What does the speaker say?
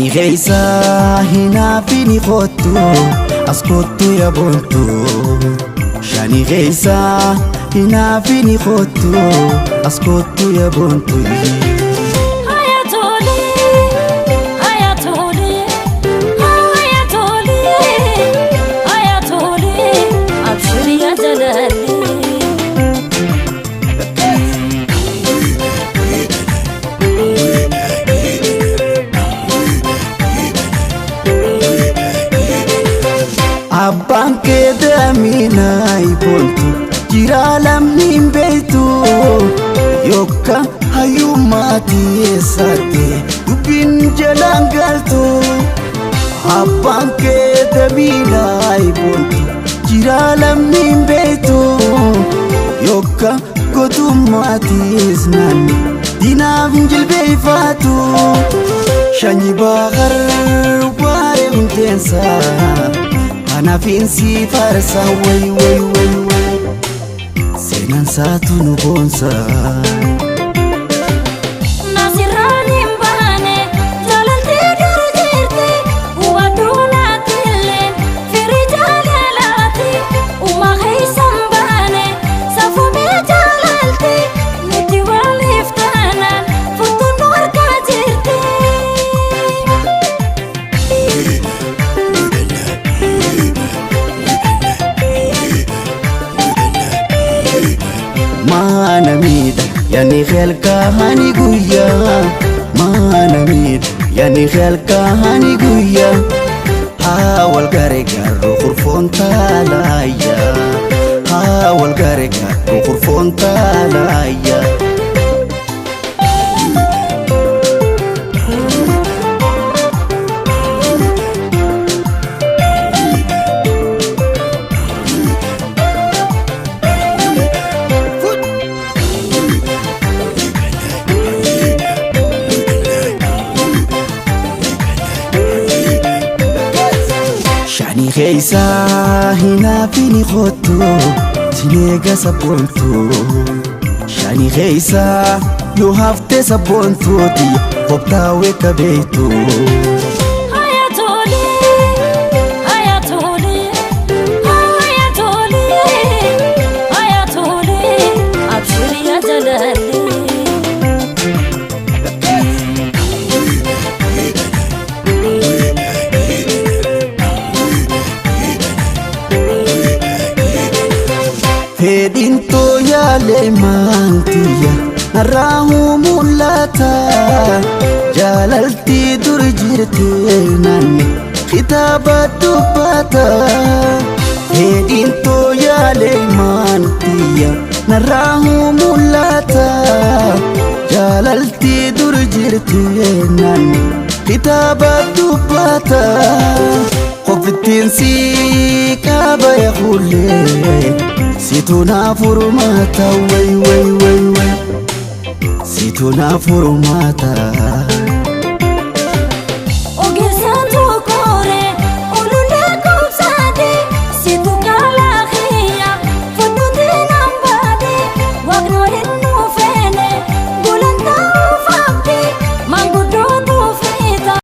Shanii keessa hinaafini kottu as kottu ya boontu. Shanii keessa hinaafini kottu as kottu ya boontu. Abshir ya jalali. Abbaan kee daaminaa boontu jira lamni hin beektu yookaan hayyummaati eessaatti dubbiin jalaan galtu. Abbaan kee daaminaa boontu jira lamni hin beektu yookaan gootummaatiis naanni diinaaf hin jilbeeffatu. Shanyi baaqar waaree hundeensaa. Kanaafin si faarsa way way way way seenaan saatu nu boonsa. Nasirraan hin baane jaalaltee gara jirti hubadhu naatilleen firii jaalalaati uumaa keessa hin baane safumee jaalalti nuti waliif taanaan furtuun nu harkaa jirti. Maana miidha yaani halkaani guyyaa maana miidha yaani halkaani guyyaa haa wal gargaarru kurfoon taalaayyaa haa wal gargaarru kurfoon taalaayyaa. Shanii keessa hinaafini kottu sineega sabboontu. Shanii keessa yoo hafte sabboontuuti qophaa'ee kabeektu. Ayatollah, Ayatollah, Ayatollah, Ayatollah, Abshir ya jalali. Fedhiin too yaalee maantiyya narraa mul'ata jaalaltii dur jirte naanni kitaaba dubbata. Fedhiin too yaalee maantiyya narraa mul'ata jaalaltii dur jirte naanni kitaaba dubbata. Qofittiin si qaba ya fuullee situ naa furmaata way way way way situ naa furmaata. Ogeessaan tokkore olulee kubsaade situ kala xiyya fudhuutiin hambaade waaqni waliin